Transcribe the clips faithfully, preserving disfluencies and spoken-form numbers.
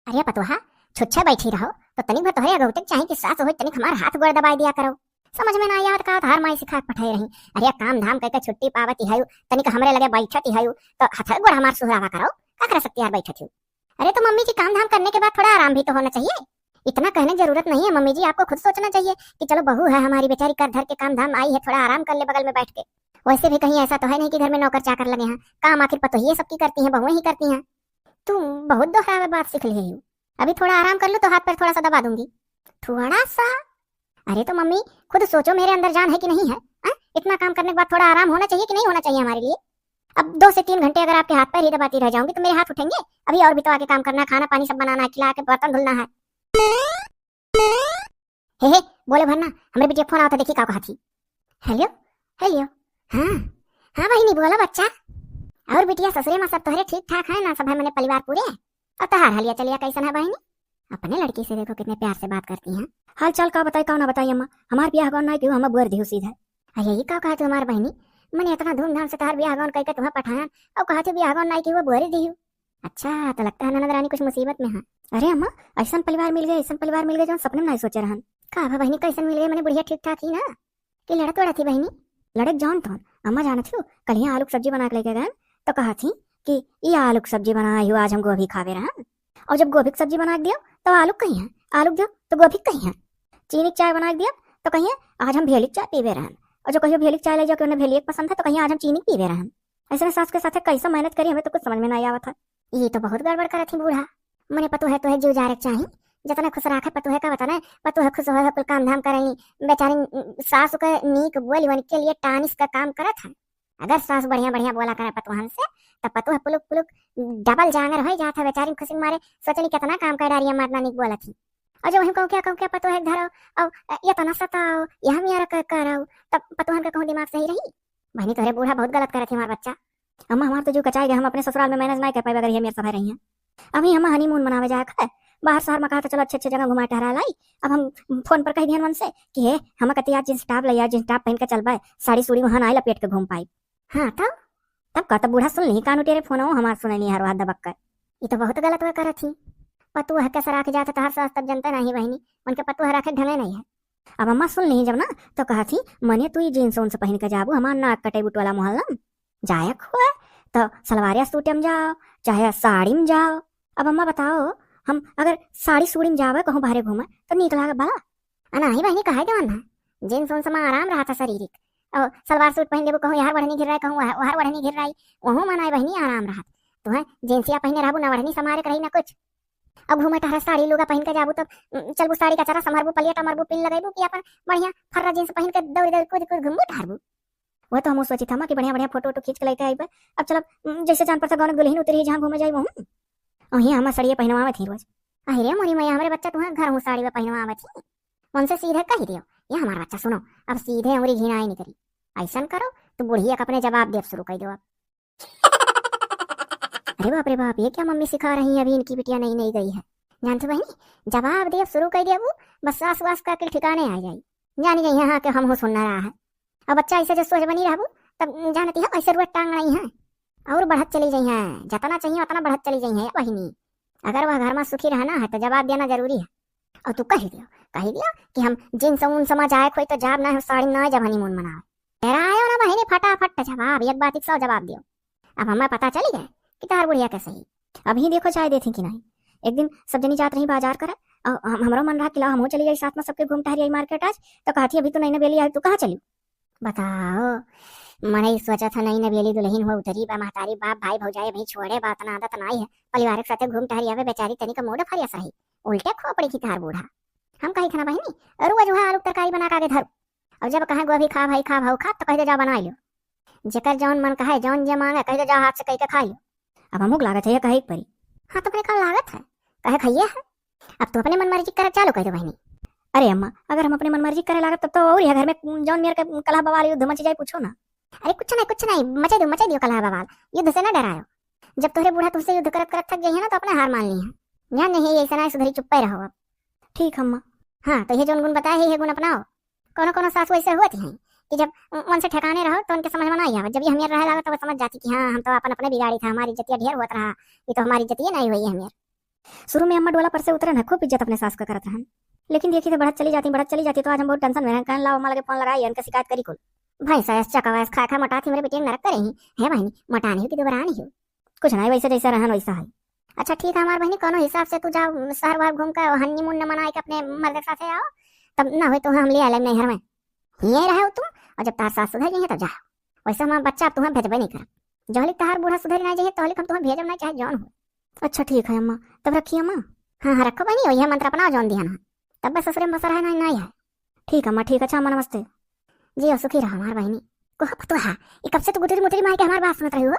अरे पतोहा, छुच्छे बैठी रहो, तो तनिक भर तोहरे अगौते चाही कि सास होई, तनिक हमार हाथ गोड़ दबाई दिया करो। समझ में ना आवत का तोहार माई सिखा के पठाई रही। अरे काम धाम कइके छुट्टी पावत ही हयू, तनिक हमरे लगे बैठत ही हयू, तो हाथ गोड़ हमार सुहरावा करो, का करे सकती यार बैठत ही। अरे तो मम्मी जी, काम धाम करने के बाद थोड़ा आराम भी तो होना चाहिए। इतना कहने की जरूरत नहीं है मम्मी जी, आपको खुद सोचना चाहिए कि चलो बहू है हमारी बेचारी, कर धर के काम धाम आई है, थोड़ा आराम कर ले बगल में बैठ के। वैसे भी कहीं ऐसा तो है नहीं कि घर में नौकर चाकर लगे हैं, काम आखिर पतोहिए सबकी करती हैं, बहुएं ही करती हैं। तू बहुत दोहरावे बात सीख ली है। अभी थोड़ा आराम कर लूँ तो हाथ पर थोड़ा सा दबा दूंगी। थोड़ा सा? अरे तो मम्मी, खुद सोचो, मेरे अंदर जान है कि नहीं है? हाँ? इतना काम करने के बाद थोड़ा आराम होना चाहिए कि नहीं होना चाहिए हमारे लिए? अब दो से तीन घंटे अगर आपके हाथ पैर ही दबाती रह जाऊंगी तो मेरे हाथ उठेंगे? अभी और भी तो आगे काम करना है, खाना पानी सब बनाना है, खिला के बर्तन धुलना है। हे हे, बोले भर ना, हमरे बिटिया फोन आवत है, देखी का कहत ही। Hello, hello. हाँ, हाँ बहिनी, बोला बच्चा। और बिटिया, ससुरे में सब तोहरे ठीक ठाक है ना? सब है मने परिवार पूरे? और तहार हलिया चलिया कैसन है बहिनी? अपने लड़की से देखो कितने प्यार से बात करती हैं। हाल चाल का बताई, का ना बताई अम्मा, हमार बियाह गौन ना केहू हमें बोर दिहु सीधा। अरे ये का कहा तू हमार बहिनी, मने इतना धूमधाम से तहार बियाह गौन कइके तुम्हें पठायन, और कहा तू बियाह गौन ना केहू बोर दिहु। अच्छा, तो लगता है ननद रानी कुछ मुसीबत में है। अरे अम्मा, ऐसन परिवार मिल गए, ऐसन परिवार मिल गए जो सपने में नहीं सोचे रहन। का भा बहिनी, कैसन मिल गए? मने बुढ़िया ठीक ठाक ही ना? कि लड़त वड़त ही बहिनी? लड़त जौन तौन, अम्मा जानत हो, कल ही आलू की सब्जी बना के लेके गए तो कहा थी कि ये आलू की सब्जी बनाई हो, आज हम गोभी खावे रहन। और जब गोभी की सब्जी बना के दियो तो आलू कहीं है, आलू दियो तो गोभी कहीं है। चीनी की चाय बना के दियो तो कहिए आज हम भेली की चाय पीवे रहन। और जो कहियो भेली की चाय ले जाओ कि उन्हें भेली एक पसंद है तो कहिए आज हम चीनी पीवे रहन। ऐसे में सास के साथे कैसे मैनेज करी, हमें तो कुछ समझ में नहीं आवत है। ये तो बहुत गड़बड़ करत ही बूढ़ा। मने पतोह है तो है जीव जारे चाही, जतना खुश राखे पतोह का वतना, पतोह खुश होए कुल काम धाम करेली। बेचारी सास के नीक बोली उनके लिए टानिस का काम करत है। अगर सास बढ़िया बढ़िया बोला करे पतोहन से, तब पतोह पुलुक पुलुक डबल जांगर हो जात है। बेचारी खुशी के मारे सोचनी कितना काम कर डारी है, मरना नीक बोलत ही। और जो वही कहूँ क्या, कहूँ क्या पतोह है धरो, और ये तना सताओ, यह मेरा कर करो, तब पतोहन का कहूँ दिमाग सही रही? बहनी, तोहरे बूढ़ा बहुत गलत करत ही हमार बच्चा। अम्मा, हमार तो जीव कचाई गए, हम अपने ससुराल में मैनेज नहीं कर पाए अगर ये मेरे सब रही हैं। अभी हम हनीमून मनावे जाए है, बाहर शहर में कहा था चलो अच्छे अच्छे जगह घुमा टहरा लाई। अब हम फोन पर कह दियन उनसे कि हे, हम कती आज जींस टॉप ले, आज जींस टॉप पहन के चलबे, साड़ी सूड़ी वहाँ ना लपेट के घूम पाई। हाँ तब? तब का, तब बूढ़ा सुन ली कान उटेरे फोन हो, हमार सुने नहीं हर हाथ दबक कर। ये तो बहुत गलत हुआ करत ही। पतोह के सराख जात तहार सास तब जनते नहीं बहनी, उनके पतोह रखे ढंगे नहीं है। अब अम्मा सुन ली जब ना, तो कहा थी, मने तू ये जींस उन्स पहन के जाबू, हमार नाक कटे बुटवाला मोहल्ला में जाए हुआ, तो सलवारिया सूट में जाओ, चाहे साड़ी में जाओ। अब अम्मा बताओ, हम अगर साड़ी सूड़ी में जावे कहूँ बाहरे घूमे तो नीक लागे भला? आ नहीं बहनी, कहे देवन ना, जींस उन्स में आराम रहा था शारीरिक। और सलवार सूट पहन लेबू कहूँ यार ओढ़नी घिर रहा है, कहूँ वह-, वहर ओढ़नी घिर रहा है, वहू में ना बहनी आराम रहा। तो है जींसिया पहने रहबू ना ओढ़नी समारे के रही ना कुछ। अब घूमे टहरे साड़ी लुगा पहन के जाबू तब, उम, चलबू साड़ी का चरा संभरबू, पलिया टमरबू, पिन लगेबू कि अपन बढ़िया फर्रा जींस पहन के दौड़ दौड़ कूद कूद घूमबू टहरबू। वह तो हम सोची था कि बढ़िया बढ़िया फोटो वोटो खींच के लेते आइबे। अब चलो, उम, जैसे जान पड़ता गौनक दुल्हन उतरी जहाँ घूमे जाई वहूँ। वहीं हम साड़िया पहनवावत ही रोज। अरे मोरी मैया, हमरे बच्चा तुम्हारे घर हूँ साड़ी में पहनवावत ही। उनसे सीधे कह दियो, ये हमार बच्चा सुनो, अब सीधे उंगली घिनाई नहीं करी। ऐसन करो, तू बुढ़िया के अपने जवाब देब शुरू कर दो अब। अरे बाप रे बाप, ये क्या मम्मी सिखा रही है? अभी इनकी बिटिया नई नई गई है। जानते बहनी, जवाब देब शुरू कर देबू, बस सास वास का अकिल ठिकाने आ जाई। जानी जाई हाँ कि हम हो सुनना रहा है। अब बच्चा ऐसे जो सोच बनी रहबू, तब जानती है ऐसे रुआ टांग रही है। और बढ़त चली जाई है, जितना चाहिए उतना बढ़त चली जाई है बहिनी। अगर वह घर में सुखी रहना है तो जवाब देना जरूरी है। और तू कही दियो, कही दियो कि हम जींस उन्स में जाए कोई तो जाब ना, हम साड़ी में ना जब हनीमून मनावे। डरायो ना बहिनी, फटाफट जवाब, एक बात एक सौ जवाब दियो। अब हमें पता चली गए कि तहार बुढ़िया कैसे ही। अब ही देखो चाय देती कि नहीं। एक दिन सब जनी जात रही बाजार करे, और हम, हमरो मन रहा कि लाओ हमहू चली जाई साथ में, सबके घूम टहरी आई मार्केट आज। तो कहती, अभी तो नई नवेली आई, तू कहाँ चली? बताओ, मनई सोचा था नई नवेली दुल्हन हो उतरी बा, महतारी बाप भाई भौजाई भाई छोड़े बा, तना आदत नाई है, परिवार के साथे घूम टहरी आवे, बेचारी तनिक मूड फरियस रही, उल्टे खोपड़ी की तहार बूढ़ा। हम कही था ना बहिनी, रुआ जो है आलू के तरकारी बना के आगे धर। अब जब कहे गोभी खा भाई खा भाऊ खा, तो कह दे जाओ बना लो। जेकर जौन मन कहे, जौन जे मांगे, कह दे जाओ हाथ से कह के खा लो। अब हमहू के लागत है ये कहे के परी। हाँ तो अपने का लागत है, कहे खाइए है। अब तू अपने मन मर्जी करे चालू कर दे बहिनी। अरे अम्मा, अगर हम अपने मन मर्जी करे लागत तब तो और यह घर में जौन मेर के कलह बवाल युद्ध मच जाए, पूछो ना। अरे कुछ नहीं, कुछ नहीं, मचे दो, मचे दियो कलह बवाल, युद्ध से ना डरायो। जब तोहरे बूढ़ा तुमसे युद्ध करत करत थक जाइए ना तो अपने हार मान ली है। ध्यान नहीं ऐसा ना सुधरी, चुप्पे रहो अब। ठीक अम्मा। हाँ तो ये जौन गुण बताए है ये गुण अपनाओ। कोनो कोनो सासु ऐसे होती हैं कि जब उनसे ठिकाने रहो तो उनके समझ में नहीं आवे। जब ये हमें रहे लागत तो वो समझ जाती कि हाँ हम तो अपन अपने बिगाड़ी था, हमारी इज्जतिया ढेर होत रहा, ये तो हमारी इज्जतिया नहीं हुई है हमें। शुरू में अम्मा डोला पर से उतरन है, खूब इज्जत अपने सास का करत रहन, लेकिन देखी तो बढ़त चली जाती, बढ़त चली जाती। तो आज हम बहुत टेंशन में रहन, कहन लाओ अम्मा लगे फोन लगाई, इनका शिकायत करी कुल। भैंसा ऐस चकावा ऐस खाए खाए मोटा थी, मेरे बेटिया नरक करे ही है बहनी, मोटा नहीं हो कि दुबरा नहीं हो। कुछ नहीं, वैसे जैसा रहन वैसा है। अच्छा ठीक है हमार बहनी, कोनो हिसाब से तू जाओ शहर वहर घूम के हनीमून न मनाए के अपने मर्द के साथे आओ, तब ना होई तो हम ले आए नैहर में। हिये रहे तू, और जब तार सास सुधर जाइए तब जाओ। वैसे हमार बच्चा अब तुम्हें भेजबे नहीं करब। जहली तहार बूढ़ा सुधर ना जाइए तहली हम तुम्हें भेजब ना चाहे जौन हो। अच्छा ठीक है अम्मा, तब रखी अम्मा। हाँ हाँ रखो बहनी, वही मंत्र अपना जौन दिया ना, तब बस ससुरे में बसा रहे ना, ना है। ठीक अम्मा ठीक, अच्छा अम्मा नमस्ते। जी और सुखी रहो हमार बहनी। को पतोहा, ये कब से तू गुटरी मुटरी मार के हमार बात सुनत रही हो?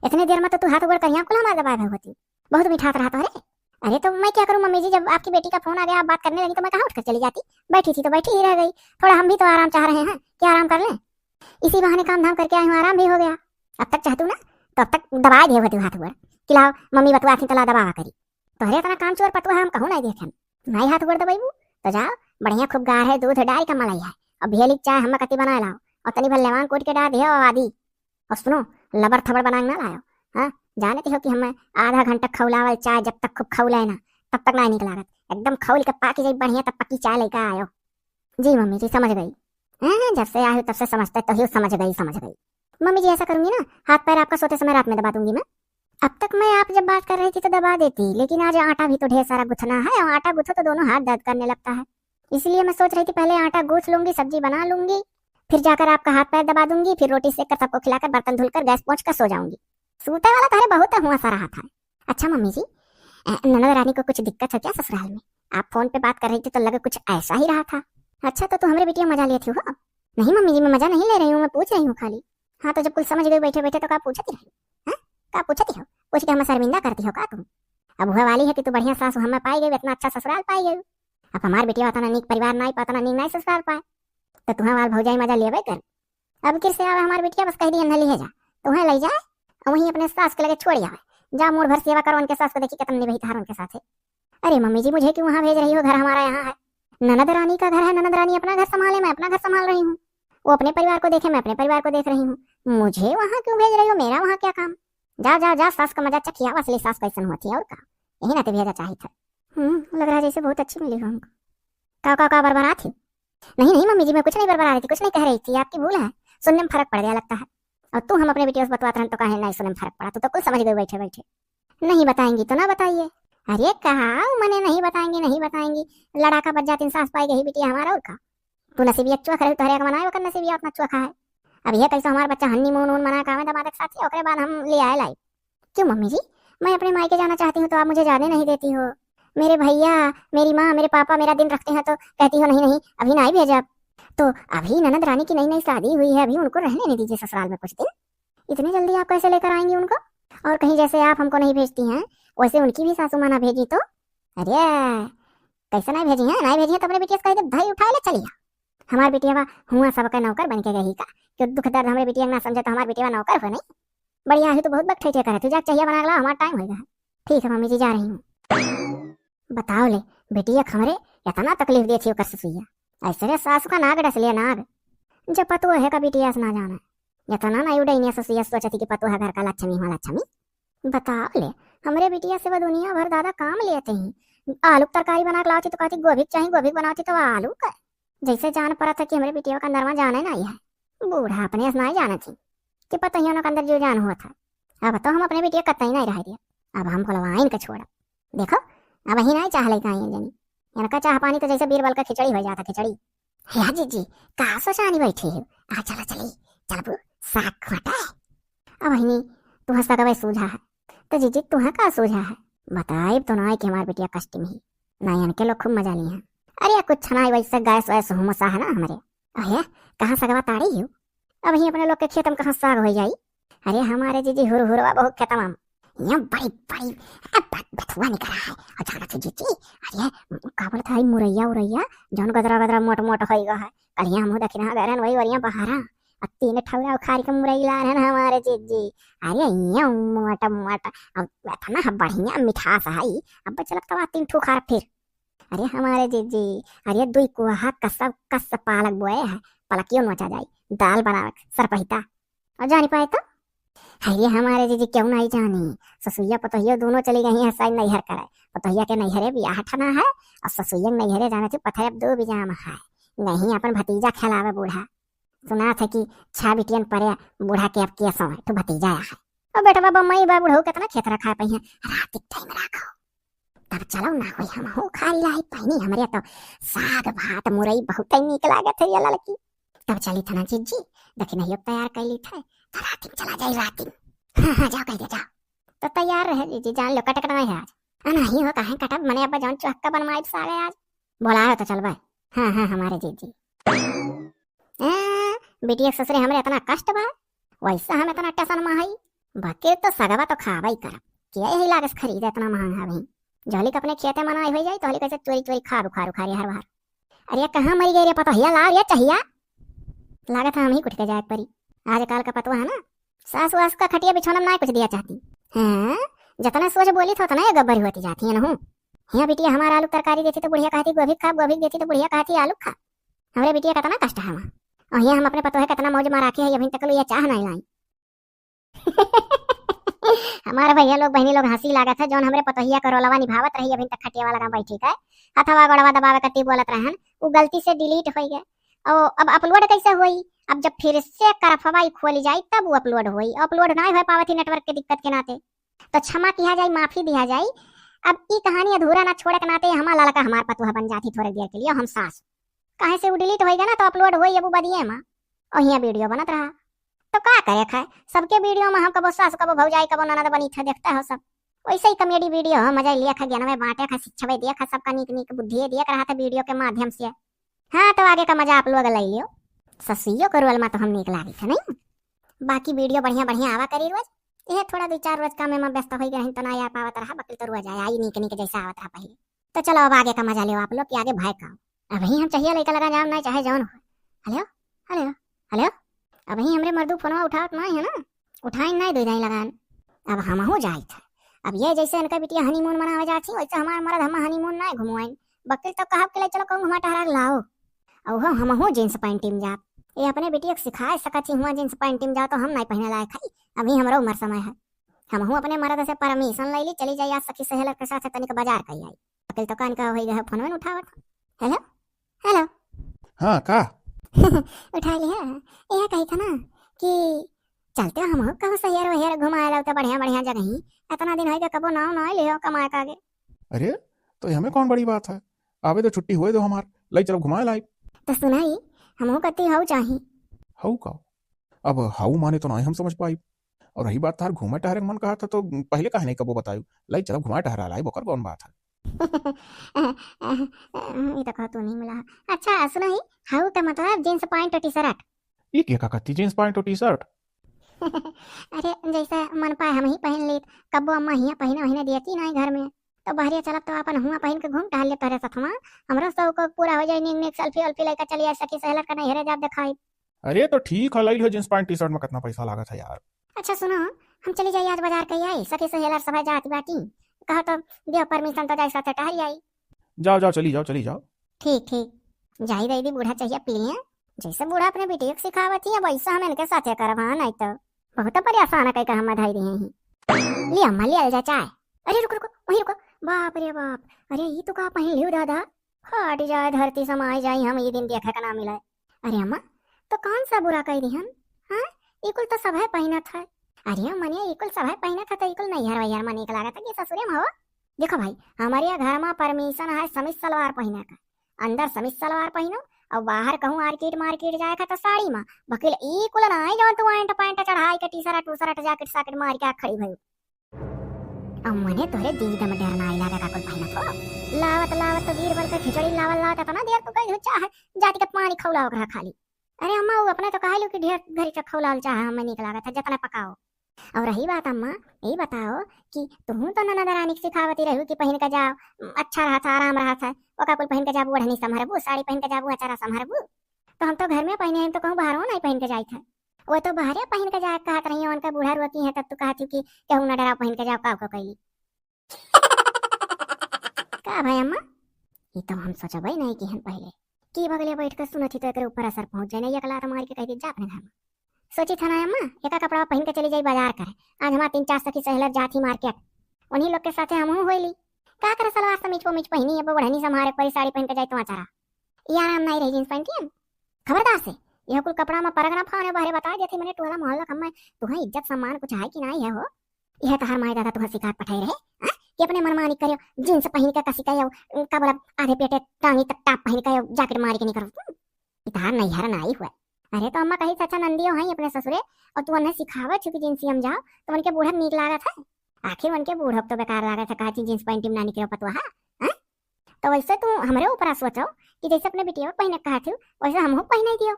इतने देर में तो तू हाथ गोड़ करिया कुल हमार दबाए भर होती। बहुत मिठास रहा तोहरे। अरे तो मैं क्या करूँ मम्मी जी, जब आपकी बेटी का फोन आ गया, आप बात करने लगी तो मैं कहाँ उठकर चली जाती? बैठी थी तो बैठी ही रह गई। थोड़ा हम भी तो आराम चाह रहे हैं कि आराम कर लें। इसी बहाने काम धाम करके आई हूँ, आराम भी हो गया। अब तक चाहतू ना तो अब तक दबाए दिए होते हाथ गोड़ कि लाओ मम्मी बतुआ थी तो ला दबावा करी। तोहरे इतना काम चोर पतुआ हम कहूँ नहीं देखे। नहीं हाथ गोड़ दबाइबू तो जाओ, बढ़िया खूब गार है, दूध डाल के मलाई है, और भेली चाय हम कति बनाए लाओ, और तनी भर लेवान कूट के डाल दियो आदि। और सुनो, लबर थबड़ बना के ना लायो। हाँ, जानते हो कि हमें आधा घंटा खौलावल चाय जब तक खूब खौले ना, तब तक ना निक लागत। एकदम खौल के पाकी जाई बढ़िया, तब पक्की चाय लेके आयो। जी मम्मी जी, समझ गई। हाँ, जब से आई हूँ तब से समझते तो ही समझ गई, समझ गई। मम्मी जी ऐसा करूंगी ना, हाथ पैर आपका सोते समय रात में दबा दूंगी मैं। अब तक मैं आप जब बात कर रही थी तो दबा देती, लेकिन आज आटा भी तो ढेर सारा गुथना है और आटा गुथो तो दोनों हाथ दर्द करने लगता है। इसलिए मैं सोच रही थी पहले आटा गूंथ लूंगी, सब्जी बना लूंगी, फिर जाकर आपका हाथ पैर दबा दूंगी, फिर रोटी सेक कर सबको खिलाकर बर्तन धुलकर गैस पोंछ कर सो जाऊंगी। सूते वाला तो अरे बहुत हुआ सा रहा था। अच्छा मम्मी जी, अ, ननद रानी को कुछ दिक्कत है क्या ससुराल में? आप फोन पे बात कर रही थी तो लगे कुछ ऐसा ही रहा था। अच्छा तो तू हमारे बिटिया मजा लेती हो? नहीं मम्मी जी, मैं मजा नहीं ले रही हूँ, मैं पूछ रही हूँ खाली। हाँ तो जब कुल समझ गई बैठे बैठे तो का पूछती रही? हाँ, का पूछती हो? पूछ के हमें शर्मिंदा करती हो का तुम? अब हुआ वाली है कि तू बढ़िया सास हमें पाई गई, इतना अच्छा ससुराल पाई गई। अब हमार बिटिया उतना नीक परिवार ना पाए, उतना नीक ना ससुराल पाए, तो तुम्हें वाल भौजाई मजा लेबे कर। अब किर से आवे हमार बिटिया, बस कह दी अंधा लिहे जा, तुम्हें ले जाए और वहीं अपने सास के लगे छोड़ आवे। जा मूड़ भर सेवा करो उनके सास को, देखी कितना निभाई तार उनके साथ है। अरे मम्मी जी, मुझे क्यों वहाँ भेज रही हो? घर हमारा यहाँ है। ननद रानी का घर है, ननद रानी अपना घर संभाले, मैं अपना घर संभाल रही हूँ। वो अपने परिवार को देखे, मैं अपने परिवार को देख रही हूँ। मुझे वहाँ क्यों भेज रही हो? मेरा वहाँ क्या काम? जा जा जा, सास का मजा चखिया, असली सास कैसन होती है और का। यही नाते भेजा चाहिए था। हम्म, लग रहा है जैसे बहुत अच्छी मिली हो हमको। का का का बरबरात ही? नहीं नहीं मम्मी जी, मैं कुछ नहीं बरबरा रही थी, कुछ नहीं कह रही थी, आपकी भूल है, सुनने में फर्क पड़ गया लगता है। और तू हम अपने बिटिया से बतवात रहन तो काहे नहीं सुने में फर्क पड़ा, तू तो कुल समझ गई बैठे बैठे। नहीं बताएंगी तो ना बताइए। अरे कहा मने नहीं बताएंगी, नहीं बताएंगी, लड़ाका बच जाती सास पाई गई बिटिया हमारा और का। तू नसीबिया चोख रही, तोहरे का मनाए ओकर नसीबिया उतना चोखा है। अब यह कैसे हमार बच्चा हनीमून ऊन मना के आवे दामाद के साथ ही, ओकरे बाद हम ले आए लाई। क्यों मम्मी जी, मैं अपने मायके जाना चाहती हूँ तो आप मुझे जाने नहीं देती हो। मेरे भैया, मेरी माँ, मेरे पापा मेरा दिन रखते हैं तो कहती हो नहीं नहीं अभी ना ही भेजब। तो अभी ननद रानी की नई नई शादी हुई है, अभी उनको रहने नहीं दीजिए ससुराल में कुछ दिन। इतनी जल्दी आप कैसे लेकर आएंगी उनको? और कहीं जैसे आप हमको नहीं भेजती हैं वैसे उनकी भी सासू माँ ना भेजी तो। अरे कैसे नहीं भेजी हैं, नहीं भेजी हैं तो अपने बिटिया से कह दे, धई उठाए ले चली जा। हमार बिटिया बा हुआ सबका नौकर बन के गई का? क्यों दुख दर्द हमारे बिटिया ना समझे तो हमार बिटिया नौकर हो नहीं? बढ़िया है तो बहुत बकठैठे करे, तू जा चाहिए बना के ला, हमारा टाइम होएगा। ठीक है मम्मी जी, जा रही हूँ। बताओ ले, बिटिया हमरे इतना तकलीफ देती ओकर ससुइया, ऐसे रे सासू का नाग डस लिया नाग। जब पतुआ है का बिटिया से ना जाना, इतना ना उड़ैनिया ससुइया सोचती कि पतुआ है घर का लक्ष्मी हो लक्ष्मी। बताओ ले, हमरे बिटिया से वो दुनिया भर दादा काम लेते हैं। आलू के तरकारी बना के लावती तो कहती गोभी के चाही, गोभी के बनावती तो आलू का। जैसे जान पड़ा था कि हमरे बिटिया का अंदर में जाने नहीं है। बूढ़ा अपने से नहीं जाना थी कि पता ही उनका अंदर जो जान हुआ था। अब तो हम अपने बिटिया कतई नहीं रह दिया। अब हम बोलवाइन का छोड़ा। देखो, अब ही नहीं चाह लेता है जनी। इनका चाह पानी तो जैसे बीरबल का खिचड़ी हो जाता, खिचड़ी। हे जीजी, का सोचानी बैठी हो? आ चला चली, चलबू साग खोटा है। अब ही तू हंस का सूझा है। तो जीजी तुहा का सूझा है? बताइब तो ना कि हमार बिटिया कष्ट में ही। ना इनके लोग खूब मजा लिए हैं। अरे कुछ ना वैसे गैस वैस हुमसा है ना हमरे। अहे, कहाँ सगवा ताड़ी हो? अब ही अपने लोग के खेत में कहाँ साग हो जाई? अरे हमारे जीजी हुर हुरवा बहुत खेतवा में। ये बड़ी बड़ी, ए, बत-, बथुआ निकला है। और जाना थे जीजी, अरे का बोलत है मुरैया उरैया, जौन गदरा गदरा मोट मोट होई गो है। कल यहाँ मुँह दखिना गए रहन वही वरिया बहारा। और तीन ठौरा उखाड़ के मुरई ला रहन हमारे जीजी। अरे ये मोट मोट, अब इतना बढ़िया मिठास है। अब चलत तवा तीन ठो उखाड़ फिर। अरे हमारे जीजी, अरे दुई कुहा कसब कस पालक बोए है, पलकियो नोचा जाई, दाल बनावे सरपहिता। और जानी पाए तो अरे हमारे जीजी, केउ नाहीं जानी, ससुइया पतोहिया दुनो चली गई हैं साइज नैहर करे। पतोहिया के नैहरे बियाह ठना है और ससुइया के नैहरे जाना थी पथरे अब दो बिजाम है। नहीं अपन भतीजा खेलावे बूढ़ा। सुना था कि छह बिटियन परे बूढ़ा के अब केस है तो भतीजा है। और बेटवा बम्मई बा, बुढ़ऊ केतना खेत रखा पइहैं, रात के टाइम रखो। तब चलो ना होई, हमहू खाई लाई पहनी, हमरे तो साग भात मुरई बहुत ही नीक लागत है ये ललकी। तब चली था ना जीजी, दखिनहियो तैयार कैली थे, तो रात में चला जाई रात में। हाँ हाँ, जाओ कह दे जाओ। तो तैयार रहे जीजी, जान लो कटक ना है आज। आ नहीं हो, काहे कटब, मने अब जौन चुहक्का बनवाई सागे आज। बोलायो तो चलबे। हाँ हाँ हमारे जीजी। ए, बिटिया के ससुरे हमरे इतना कष्ट बा, वैसे हम इतना टेंशन में हई। बाकी तो सगवा तो खाबा ही करब। के यही लागस खरीदे इतना महंगा भी। जहली के अपने खेते मनाई हो जाई, तहली कैसे चोरी चोरी खाब उखार उखार हर बार। अरे कहाँ मरी गई रे पतोहिया, लाव रे चहिया। लागत है हम ही कुछ के जाए के परी। आजकल का पतवा है ना, सास वास का खटिया बिछौना में ना कुछ दिया चाहती। हाँ, जितना सोच बोली था उतना ये गब्बर होती जाती है ना। हिया बिटिया हमारा आलू तरकारी देती तो बुढ़िया कहती गोभी खा, गोभी देती तो बुढ़िया कहती आलू खा। हमरे बिटिया कितना कष्ट है वहाँ। और हिया हम अपने पतोहे कितना मौज में राखे है, अभी तक ये चाह नहीं लाई। हमारे भैया लोग बहनी लोग हंसी लागत है, जौन हमरे पतोहिया का रोलवा निभावत रही, अभी तक खटिया वाला का बैठी के हथवा गोड़वा दबावे कती बोलत रहन, उ गलती से डिलीट हो गए। और अब अपलोड कैसे होई? अब जब फिर से करफवा ई खोली जाई तब वो अपलोड होई, अपलोड ना हो पावत ही नेटवर्क के दिक्कत के नाते। तो क्षमा किया जाई, माफी दिया जाई। अब ई कहानी अधूरा ना छोड़े के नाते हमार लड़का हमार पतोह बन जाती थोड़े देर के लिए, हम सास। काहे से उ डिलीट होई गया ना तो अपलोड होई अब उ बदिये में। और हियाँ वीडियो बनत रहा। तो का करे खाए, सबके वीडियो में हम कबो सास, कबो भौजाई, कबो ननद बनी थे, देखते हो सब। वैसे ही कॉमेडी वीडियो हो, मजा लिया खा, ज्ञानवे बांटे खा, शिक्षावे दिया खा, सबका नीक नीक बुद्धि दिया रहा था वीडियो के माध्यम से। हाँ, तो आगे का मजा आप लोग ले लियो। ससुइयो के रोल में तो हम नीक लागी थे, नहीं? बाकी वीडियो बढ़िया बढ़िया आवा करी रोज। यह थोड़ा दो चार रोज काम में व्यस्त हो गए हैं, तो ना आ पावत रहा, बाकी तो रोज आया, आई नीक नीक जैसा आवत रहा पहले। तो चलो अब आगे का मजा लियो आप लोग कि आगे भाई का। अबही हम चाहिए लइका लगा जाम ना, चाहे जौन हो। Hello, hello, hello. अबही हमरे मर्दू फोनवा उठावत नाई है ना, उठाइन नाई दो दाई लगान। अब हमहू जाइत है। अब ये जैसे इनका बिटिया हनीमून मनावे जात ही, वैसे हमार मर्द हम हनीमून नाई घुमवाइन। बकिल तो कहब कि ले चलो कहूँ घुमा टहरा के लाओ। और हो हमहू जींस पैंट में जाब। ये अपने बिटिया के सिखाए सकत ही हुआ जींस पैंट में जाओ तो हम नाई पहने लायक है। अभी हमरो उम्र समय है। हमहू अपने मर्द से परमिशन ले ली, चली जाई आज सखी सहेलर के साथ तनिक बाजार कई आई। अकेल तो कान का होई गए, फोन में उठावत। Hello, hello. हाँ, का? उठा लिया। यह कही था ना कि चलते हमहू कहूँ सहेर वहेर घुमाए लो तो बढ़िया बढ़िया जगह ही। इतना दिन होई गए कबो नाव ना लियो कमाए का आगे। अरे, तो हमें कौन बड़ी बात है, आवे तो छुट्टी हुए दो हमार, ले चलो घुमाए लाई। तो सुनाई, हमहू कती हऊ चाही। हऊ का? अब हऊ माने तो ना हम समझ पाई। और रही बात तार घूमे टहरे के मन कहा था तो पहले काहे नहीं कबो बतायू? लाई चलो घुमा टहरा लाई, बोकर कौन बात है? ये तो कहा तू नहीं मिला। अच्छा सुना ही, हऊ का मतलब जींस पैंट और टी शर्ट। ये क्या कहती जींस पैंट और टी शर्ट? अरे जैसे मन पाए हम ही पहन लेत, कब्बो अम्मा हिया पहने वहने देती ना घर में। तो बहरिया चलब तो अपन हुआ पहन के घूम टहल ले तोहरे सथवा। हमरो शौक पूरा हो जाए, नीक नीक सेल्फी वेल्फी लेकर चली आए सखी सहेलर का नैहरे जाब दिखाई। अरे तो ठीक है, ले लियो जींस पैंट टी शर्ट में कितना पैसा लागत है यार। अच्छा सुनो, हम चली जाई आज बाजार कई आई, सखी सहेलर सभा जात बाटी, कहो तो दियो परमिशन तो जाई साथे टहरी आई। जाओ जाओ, चली जाओ, चली जाओ। ठीक ठीक, जाई दे दी बूढ़ा चाहिए पी लिया। जैसे बूढ़ा अपने बिटिया के सिखावत ही, वैसे हम इनके साथे करब, हाँ, नहीं तो बहुत परेशान कई के हम धई दिए ही। ले अम्मा, ले जा चाय। अरे रुको रुको, वहीं रुको। बाप रे बाप, अरे ई तो का पहन लियो दादा, फाट जाए धरती समाई जाई, हम ई दिन देखे के ना मिले। अरे अम्मा, तो कौन सा बुरा कह दिहन? हाँ, ई कुल तो सभे पहिनत है। अरे मने ई कुल सभे पहिनत है तो ई कुल नैहर वैहर में नीक लागत है कि ससुरे में हो? देखो भाई, हमारे यहाँ घर में परमिशन है समीज सलवार पहिने का, अंदर समीज सलवार पहिनो और बाहर कहूँ आर्केट मार्केट जाए का तो साड़ी में, बकिल ई कुल ना है जौन तू पैंट पैंट चढ़ाई के T shirt two shirt jacket सैकेट मार के आ खड़ी भई। अब मने तोहरे दीदी में डर ना आइला का कुल पहिनत हो। लावत लावत तो वीर बल के खिचड़ी लावल लावत इतना देर तू कह चाह जाति के पानी खौला ओकरा खाली। अरे अम्मा, वो अपने तो कहलू कि ढेर घड़ी तक खौलाल चाह हमें नीक लागत है, जितना पकाओ। और रही बात अम्मा, यही बताओ कि तुहू तो ननद रानी के सिखावती रहू कि पहिन के जाओ, अच्छा रहत है, आराम रहत है, ओका कुल पहिन के जाबू, ओढ़नी संभरबू, साड़ी पहिन के जाबू, अचारा संभरबू। तो हम तो घर में पहिने हैं, तो कहूँ बाहरों नहीं पहिन के जाइत है। वो तो बहरे पहिन के जाए कहत रही, उनका बूढ़ा रोकी है, तब तू कहत हूँ कि केहू ना डरा पहिन के जाओ, का को कैली। का भाई अम्मा, ये तो हम सोचबे नहीं कि हम पहले की बगले बैठ के सुनत ही तो एकरे ऊपर असर पहुंच जाए, नहीं एक लात मार के कह दी जा अपने घर में। सोचित है ना अम्मा, एका कपड़ा पहिन के चली जाई बाजार करे। आज हमार तीन चार सखी सहेलर जात ही मार्केट, उन्हीं लोग के साथे हमहू होई ली। का करे सलवार समीज पोमीज पहिनी, अब ओढ़नी से हमारे परी साड़ी पहिन के जाई तो आचारा। ये आराम नहीं रही जींस पैंट में। खबरदार से यह कुल कपड़ा में परग ना फाने बहरे बताई देती मने टोला मोहल्ला खम्मे तुहे इज्जत सम्मान कुछ है कि नहीं है हो। यह तहार माई दादा तुहर शिकायत पठाई रहे, हाँ? कि अपने मनमानी करियो, जींस पहिन के कसी कयो, का बोला, आधे पेटे टांगी तक टाप पहिन कयो, जैकेट मारी के निकरो। हम्म, ई तहार नैहर नाई हुआ। अरे तो अम्मा कही अच्छा नंदियो है अपने ससुरे, और तू उन्हें सिखावे छु कि जींस हम जाओ, तो उनके बूढ़ा नीक लागत है। आखिर उनके बूढ़ो तो बेकार लागत है, कहा जींस पैंट में ना निकलो पतोहा, हाँ? तो वैसे तू हमरे ऊपर सोचो कि जैसे अपने बिटिया के पहिने कहा थी, वैसे हमहू पहिने दियो।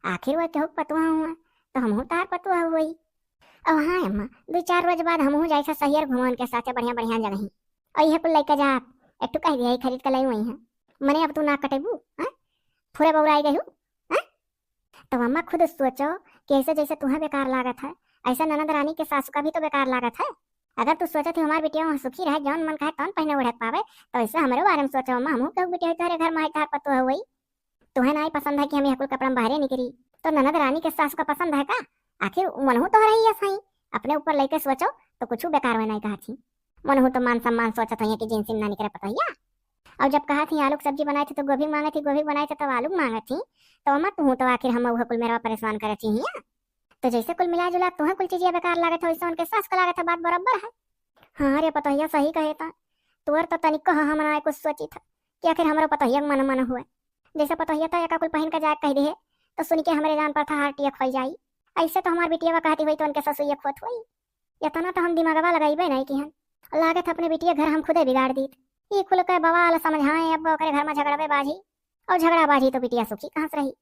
आखिर वह केहू के पतोहा हुआ, तो हमहू तार पतोहा हुई। अब हाँ अम्मा, दो चार रोज बाद हमहू जाइसा सहियर घुमवन के साथे बढ़िया बढ़िया जगह। और यह कुल लइका जा, एक ठो कह दिया, खरीद के लाई हुई है। मने अब तू ना कटेबू, हाँ? पूरे बौराई गई हूँ, हाँ? तो अम्मा खुद सोचो कि ऐसे जैसे तुम्हें बेकार लागत है, ऐसे ननद रानी के सासू का भी तो बेकार लागत है। अगर तू सोचत ही हमार बिटिया वहाँ सुखी रहे, जौन मन कहे तौन पहिने ओढ़े पावे, तो ऐसे हमरे बारे में सोचो अम्मा, हमहू केहू बिटिया तोहरे घर में आई तार पतोह हुई। तुम्हें नाई पसंद है कि हम यह कुल कपड़ा में बाहरे निकली, तो ननद रानी के सासू का पसंद है का? आखिर मनहू तोहरे ही यस हई, अपने ऊपर लेके सोचो तो कुछ बेकार में नहीं कहा थी। मनहू तो मान सम्मान सोचत हुई कि जींस में ना निकले पतोहिया। और जब कहा थी आलू की सब्जी बनाए थे तो गोभी मांगे थी, गोभी बनाए थे तो आलू मांगे थी, तो अम्मा तू तो आखिर हम वह कुल मेरा परेशान करे थी हिया। तो जैसे कुल मिला जुला तुम्हें कुल चीजें बेकार लागत है, वैसे उनके सास को लागत है, बात बराबर है। हाँ रे पतोहिया, सही कहे था, तोर तो तनिको ह-, हम ना कुछ सोची था कि आखिर हमरो पतोहिया के मन मन हुए। जैसे पतोहिया तो एका कुल पहिन के जाए कह दे, तो सुन के हमरे जान पर था हार्ट अटैक हो जाई। ऐसे तो हमार बिटिया कहती हुई तो उनके ससुइया खोत हुई। इतना तो हम दिमागवा लगाइबे नहीं किहन। लागत अपने बिटिया घर हम खुदे बिगाड़ दीत। ई कुल के बवाल समझाए, अब ओकरे घर में झगड़ाबे बाजी, और झगड़ा बाजी तो बिटिया सुखी कहाँ से रही?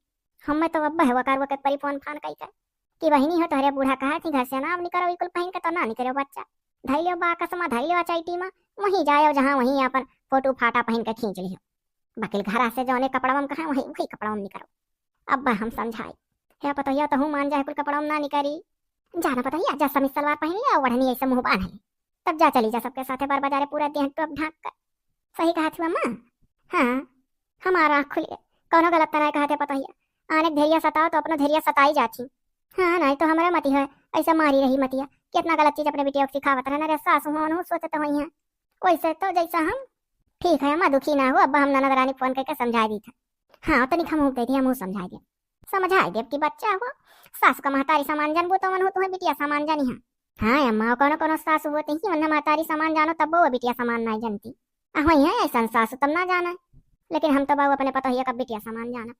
हमें तो अब बहवा कारवा के परी फोन फान कई के कि बहिनी हो तोहरे बूढ़ा कहा थी घर से ना निकरो, ई कुल पहिन के तो ना निकरो बच्चा, धैलियो बा कसमा, धैलियो चैटी में, वहीं जायो जहाँ वहीं अपन फोटो फाटा पहिन के खींच लियो। बकिल घरा से जौने कपड़वा में कहा वही वही कपड़वा में निकरो। अब हम समझाई, हे पतोहिया तहू मान जा, कुल कपड़वा में ना निकरी। जाना पतोहिया, जा समीज सलवार पहिन लिया, ओढ़नी ऐसे मुंह बांध ले, तब जा चली जा सबके साथे बार बाजारे पूरा देह टोप ढांक कर। सही कहा थी अम्मा। हाँ, हमारा आँख खुल गए, कौनो गलत तो नहीं कहा थे पतोहिया। आने के धैर्य सताओ तो अपना धैर्य सताई जाती। हाँ, नहीं तो हमारा मती है, ऐसा मारी रही मतिया, कितना गलत चीज अपने बिटिया को सिखावत रहना रे सासू हो, उन्हों सोचत हुई हैं। वैसे तो जैसा हम ठीक है अम्मा, दुखी ना हो, अब हम ननद रानी फोन करके समझा दी था। हाँ, तनिक हम दे दिया, मुँह समझा दिया, समझा दे कि बच्चा हो, सास का महतारी समान जानबो तो मन हो तुम्हें बिटिया समान जानी है। हाँ अम्मा, कौनो कौनो सास होते ही उन्हें महतारी समान जानो तब वो बिटिया समान नहीं जानती। आ होई है ऐसा सास तब ना जाना, लेकिन हम तो बाबू अपने पतोहिया का बिटिया समान जाना।